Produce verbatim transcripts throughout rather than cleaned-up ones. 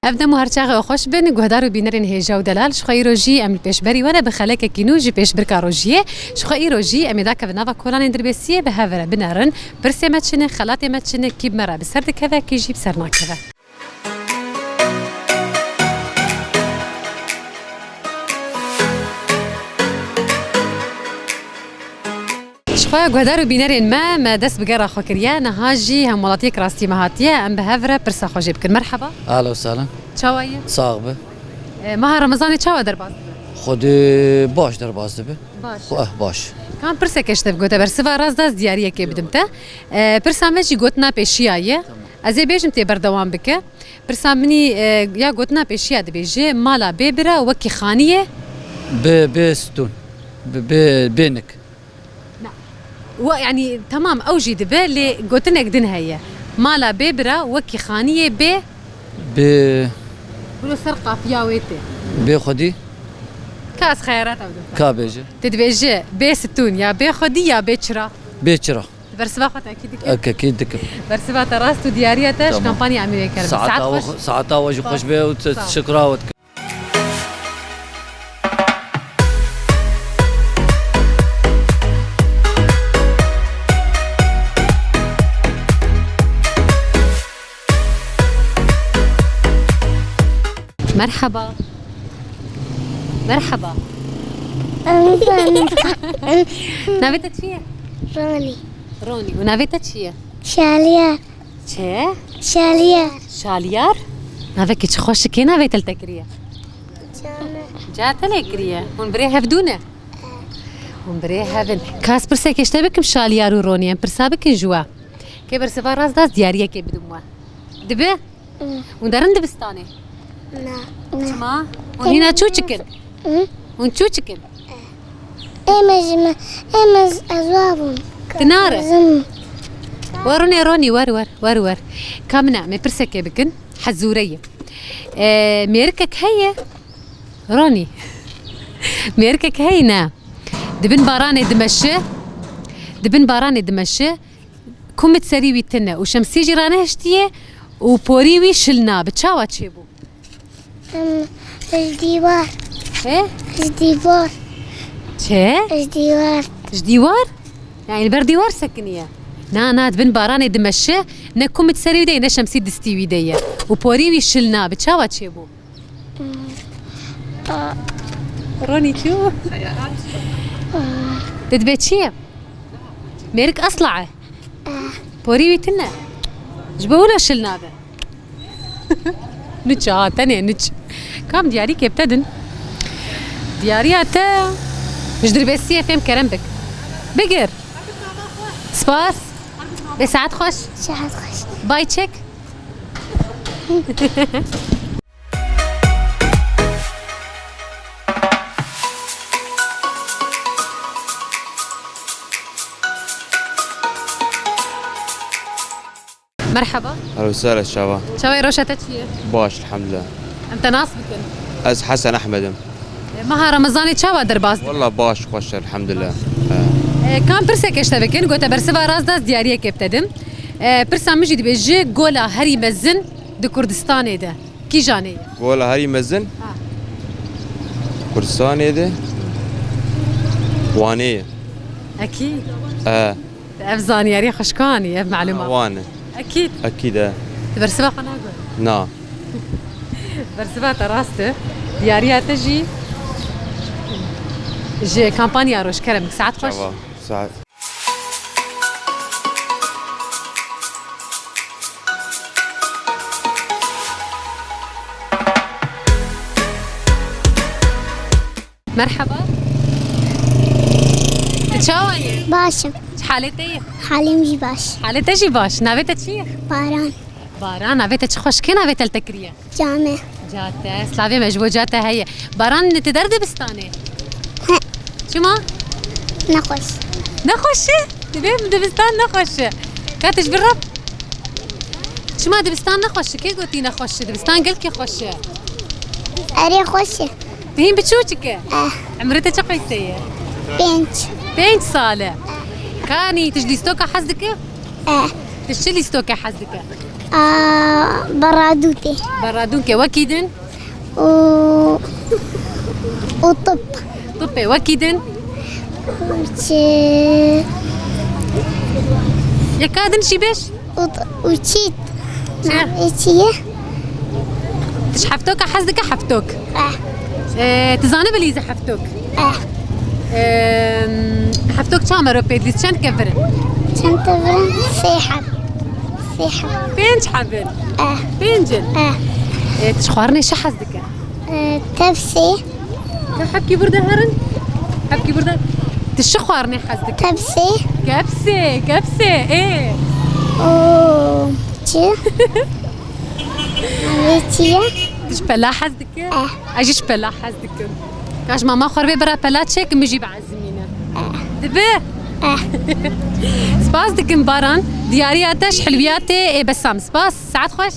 Ev dem û her çaxê xweş bin, guhdar û bînerên hêja û delal, ji xwe îro jî em li pêşberî we ne bi xelekekî nû ji pêşbirka rojiyê. Ji xwe îro jî em ê dakevin nava kolanên Dirbêsiyê, bi hev re binerin, pirsê me çi ne, xelatê me çi ne, kî bi me re bi ser dikeve, kî jî bi ser nakeve. Ji xwe guhdar û bînerên me, me dest bi gera xwe kiriye. Niha jî hemwelatiyek rastî me hatiye. Em bi hev re pirsa xwe jê bikin. Merheba. Ahlen û sahlen. Çawa yî? Sax be. E, meha Remezanê çawa derbas dibe? Xwedê baş derbas dibe. Baş. Xwe, eh, baş. Kan pirseke ji te bigote, bersiva rast da ez diyariyekê bidim te. E, pirsa me jî gotina pêşiya ye. Tamam. Ez ê bêjim tê berdewam bike. Pirsa minî, e, ya gotina pêşiya dibêje, mala bê bira wekî xaniyê. Bê, bê stûn. Bê, bê, bê nik. Na. We, yanî, temam, ew jî dibe, lê gotinek din heye. Mala bê bira wekî xaniyê bê. Bê. Wilo ser qafiya wê tê. Bê xwedî. Ka ez xeyarata bidim. Ka bêje. Tu dibêje bê stûn ya bê xwedî ya bê çira. Bê çira. Tu bersiva xwe tekîd dikî? Tekîd dikim. Bersiva te rast û diyariya te ji Tamam. kampanya em ê wê kerin. Saeta Saet we xweş. xwe, saeta we jî Sağ ol. xweş be û Sağ ol. teşekkura we dikim. Merhaba. Merhaba. Navê te çi ye? Ronî. Ronî. Û navê te çi ye? Şaliyar. Çi? Şaliyar. Şaliyar? Navekî çi xweş e, kê navê te li te kiriye? Came. Ca te lê kiriye. Hûn birê hevdû ne? Hûn birê hev in. Ka ez pirsekê ji te bikim Şaliyar û Ronî, em pirsa bikin ji we. Kê bersiva rast da ez diyariyekê bidim we. Dibe? Hûn derin dibistanê? Na. Çima? Hûn hîna çûçik in? Hı? Hûn çûçik in? Ê me ji me, ê me z-, ez wa bûm. Ti nare? Zim. Wer rûnê Ronî, wer, wer, wer, wer. Ka min e, me pirsekê bikin. Hezûre ye. Ee, mêrikek heye? Ronî. Mêrikek heye ne? Dibin baranê dimeşi. Dibin baranê dimeşi. Kumit serî wî tune û şemsî jî ranehiştiye û porî wî şil nabe. Çawa çêbû? Em, ji dîwar. He? Ji dîwar. Çi? Ji dîwar. Ji dîwar? Yani li ber dîwar sekiniye? Na, na, dibin baranê dimeşe, ne kumit serî wî de ye, ne şemsî distî wî de ye. Û porî wî şil nabe. Çawa çêbû? Ronî çû? Te dibê çi ye? Mêrik esla e? Porî wî tune. Ji bo wilo şil nabe. Niç ha, tenê niç. Kam diyarî kê bi te din? Diyariya te ji Dirbêsiyê fêm kerem bik. Bigir. Spas. Bê saet xweş. Saet xweş. Bay çek. Merhaba. Hello, sere çava. Çavê roşa te çi ye? Baş, elhamdülillah. Em te nas bikin. Ez Hesen Ehmed im. E, meha Remezanê çawa derbas dibin? Walla baş, xweş, elhamdülillah. He. E, kam pirseke ji te bikin, gote bersiva rast da ez diyariyekê bi te dim. E, pirsa min jî dibêje, gola herî mezin di Kurdistanê de kîjanê ye? Gola herî mezin? Ha. Kurdistanê de Wanê ye. Ekî? E. Ev zaniyarî xweşkanî, ev malûma. Wan e. Ekîd. Ekîd e. Tu bersiva xwe nagwe? Na. Bersiva te rast e. Diyariya te jî ji kampanya Rojkerem. Saet xweş. Çava. Saet. Merhaba. Tu çawa yî? Baş im. Çi halê te ye? Halê min jî baş. Halê te jî baş. Navê te çi ye? Baran. Baran, navê te çi xweş. Kê navê te li te kiriye? Came. Ca te. Slavê me ji bo ca te heye. Baran, tu der dibistanê? He. Çima? Nexweş. Nexweş e? Divê min dibistan nexweş e. Ka tu ji vir re Çima dibistan ne xweş e? Kê gotî ne xweş e? Dibistan gelkî xweş e. Erê xweş e. Tu hîn biçûçik e? Eh. Emrê te çi qeyse ye? Pênc. Pênc sal e. Kanî tu ji lîstoka hez dike? Eh. Tu ji çi lîstokê hez dike? Aa, beradûtê. Beradûnkê wekî din? Û, û tip. Tipê wekî din? Çi? Yeka din jî bêj? Û, û çît. Çi? Navê çi ye? Tu ji heftoka hez dike, heftok? Eh. Ee, tu zanibî lîze heftok? Eh. Ee, heftok çawa mero pê dilîze, çend kevir in? Çend kevir in? Sê heb. Sê heb. Pênc heb in? Eh. Pênc in? Eh. Ee, tu ji xwarinê çi hez dike? Ee, tepsê. Tu hebkî burada herin? Hebkî burada. Tu çi xwarinê hez dike? Tepsê. Kepsê, kepsê, ê. Û çi? Navê çi ye? Tu ji pela hez dike? Eh. Ez jî ji pela hez dikim. Kaş mama xwe re bê bira pela çêkim, min jî biezimîne. Eh. Dibe? Eh. Spas dikim Baran. Diyariya te ji hilwiyatê ê Besam. Spas. Saet xweş.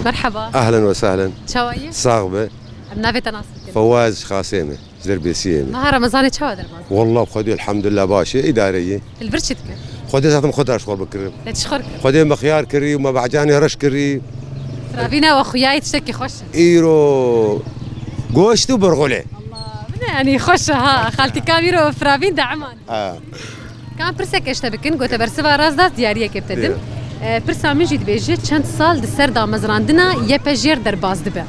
Merhaba. Ehlen ve sehlen. Çawa yî? Sax be. Em navê te nas bikin. Fewaz Xasê me. Ji Derbêsiyê me. Meha Remezanê çawa derbas? Wallah Xwedê elhamdulillah baş e, îdare ye. Tu li vir çi dikî? Xwedê zaten xwe daş xwe bikirim. Te çi xwe kir? Xwedê me xiyar kirî û me becanê reş kirî. Firavîna we xuyayî tiştekî xweş e. Îro goşt û burxulê. Allah, bine, yanî xweş e ha. Xaltîka wî ro firavîn de eman. Ha. Ka em pirseke ji te bikin, gote bersiva rast da, diyariyekê bi te dim. Dê. E, pirsa min jî dibêje, çend sal di ser damezrandina Y P J'ê re derbas dibe?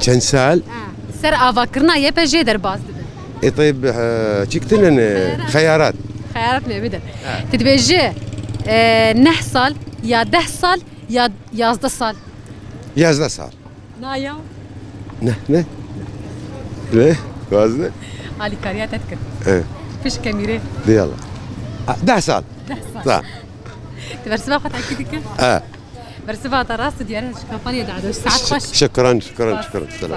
Çend sal? Ha, di ser avakirina Y P J'ê derbas dibe. E, teyb, e, çi kitinin, e, xeyarat. Xeyarat. Xeyarat me bidin. Ha. Tu dibêje, e, neh sal, ya deh sal, ya yazdeh sal. Yazdeh sal. Na ya. Ne? Ne? Ne? Gaz ne? Alîkariya te dikir. E. Pişt kemîrê. Diyala. A, deh sal. Deh sal. Tamam. Tu bersiva xwe tekî dikir? E. Bersiva te rast û diyar e, ji kampanya de adoş. Saet xweş. Şükran, şükran, şükran. Sağ ol.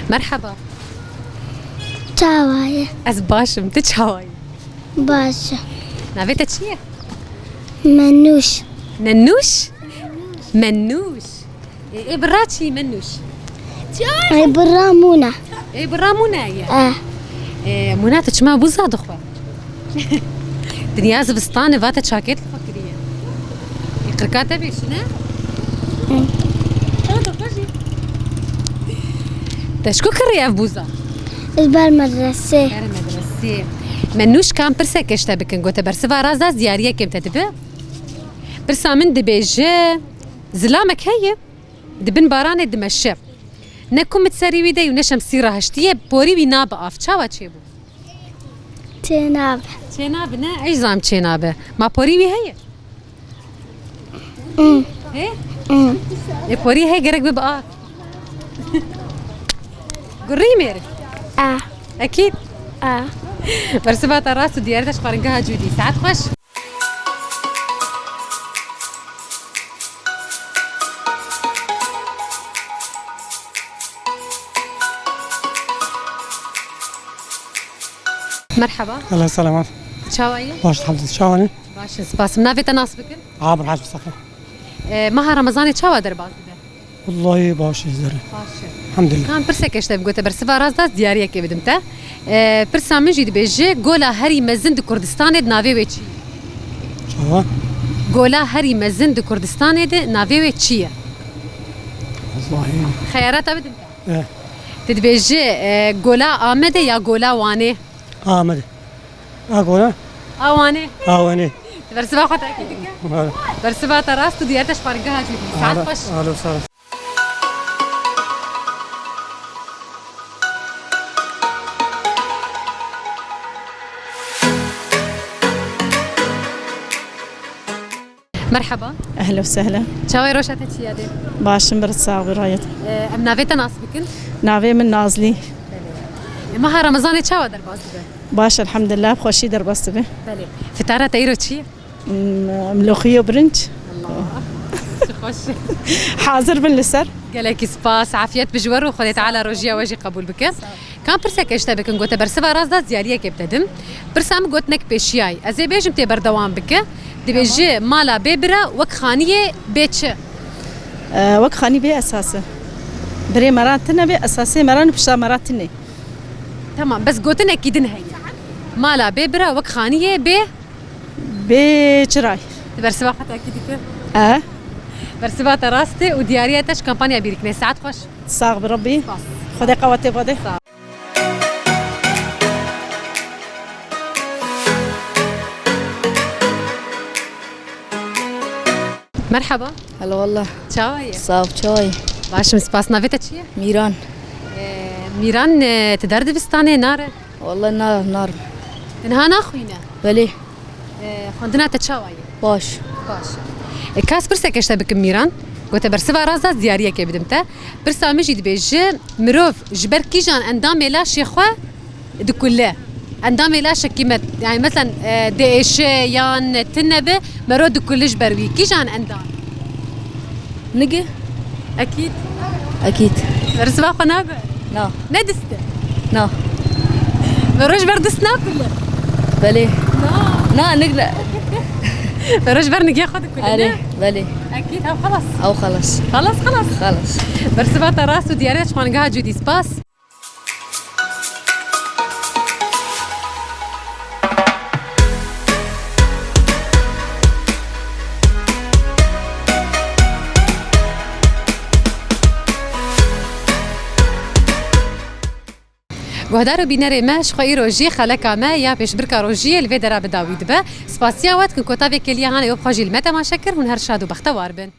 Merhaba. Çawa ye? Ez baş im, tu çawa yî? Baş im. Navê te çi ye? Menûş. Nenûş? Menûş. Ê, ê birra çi, Menûş? Ê birra Mûna. Ê birra Mûna ye? Eh. Ê, Mûna, tu çima bûza dixwe? Dinya zivistan e, va te çakêt li xwe kiriye. Ê, qirka te bêşine? Hı. Te ji ku kiriye ev bûza? Ji ber medresê. Ber medresê. Menûş, ka em pirseke ji te bikin, gote bersiva rast da, diyariyekê te dibe. Pirsa min dibêje, zilamek heye, di bin baranê dimeşe. Ne kum di serî wî de û ne şemsî rahiştiye, porî wî nabe av. Çawa çêbû? Çênabe. Çênabe ne? Ez jî zanim çênabe. Ma porî wî heye? Hmm. He? Hmm. Ê, porî heye, gerek bibe av. Gurî mêr. A. Ekîd. A. Bersiva te rast û diyarî te ji xwaringeha Cûdî. Saet xweş. Merhaba. Allah selamat. Çawa yî? Baş, elhamdülillah. Çawa ne? Baş in, spas. Navê te nas bikin? Abir Hac Mustafa. E, meha Remezanê çawa derbas dibe? Wallahî baş e, zere. Baş e. Elhamdülillah. Ka em pirseke ji te bikin, gote bersiva rast da, diyariyekê bidim te. E, pirsa min jî dibêje, gola herî mezin di Kurdistanê di navê wê çi ye? Çawa? Gola herî mezin di Kurdistanê di navê wê çi ye? Wallahî. Xeyarata bidim te. Eh. Tu dibêje, e, gola Amedê ya gola Wanê? Amedê. A gola? A Wanê. A Wanê. Bersiva xwe tekî dike. Vale. Bersiva te rast û diyar te ji pargeha Cûdî. Saet xweş. Alo, sağ ol. Merhaba. Ehlen û sehlen. Çawa ye, roja te çi ye dê? Baş im, bira sax bî, rayet. Ee, em navê te nas bikin? Navê min Nazlî. Belê. Ee, meha Remezanê çawa derbas dibe? Baş, elhamdülillah, bi xweşî derbas dibe. Belê. Fitara te îro çi ye? M-, milûxiye û birinc. Hazir bin li ser. Gelekî spas, afiyet bi ji we re û Xwedê Teala rojiya we jî qebûl bike. Kan pirseke ji te bikin, gote bersiva rast da diyariyekê bide dim. Pirsa min gotinek pêşiyayî. Ez ê bêjim tê berdewam bike. Dibêje mala bê bira wek xaniyê bê çi? E, wek xanî bê esas e. Birê meran tine bê, esasê meran pişta meran tine. Tamam, bes gotinekî din heye. Mala bê bira wek xaniyê bê Bê çi ray? Tu bersiva xwe tekî dikir? E? Bersiva te rast e û diyariya te ji kampanya bîrikine. Saet xweş. Sax bi Rebbî. Spas. Xwedê qewetê bade. Sağ ol. Merhaba. Hela wallah. Çawa ye? Sağ ol, çawa ye? Baş im, spas. Navê te çi ye? Mîran. Ee, Mîran, e, tu der dibistanê nare? Wallah na, narim. Tu niha naxwîne? Belê. E, xwendina te çawa ye? Baş. Baş. E, kas pirseke ji te bikim Mîran? Gote bersiva rast da diyariyekê bidim te. Pirsa min jî dibêje, mirov ji ber kîjan endamê laşê xwe dikule? Endamê laşekî me, yani mesela, e, diêşe yan tune be, mero dikule ji ber wî. Kîjan endam? Nigi? Ekîd. Ekîd. Bersiva xwe nabe? Na. Ne diste? Na. Mero ji ber dist nakule? Belê. Na. Na, nik ne. Mero ji ber nigê xwe dikule, erê, ne? Belê. Ekîd, ew xelas. Ew xelas. Xelas, xelas. Xelas. Bersiva te rast û diyar e, ji xaningeha Cûdî spas. Guhdar û bînerê me, ji xwe îro jî xeleka me ya pêşbirka rojiyê li vê dera bi dawî dibe. Spasiya we dikin ku ta vê kêliya hanê we bi xwe jî li me temaşe kir, hûn her şad û bextewar bin.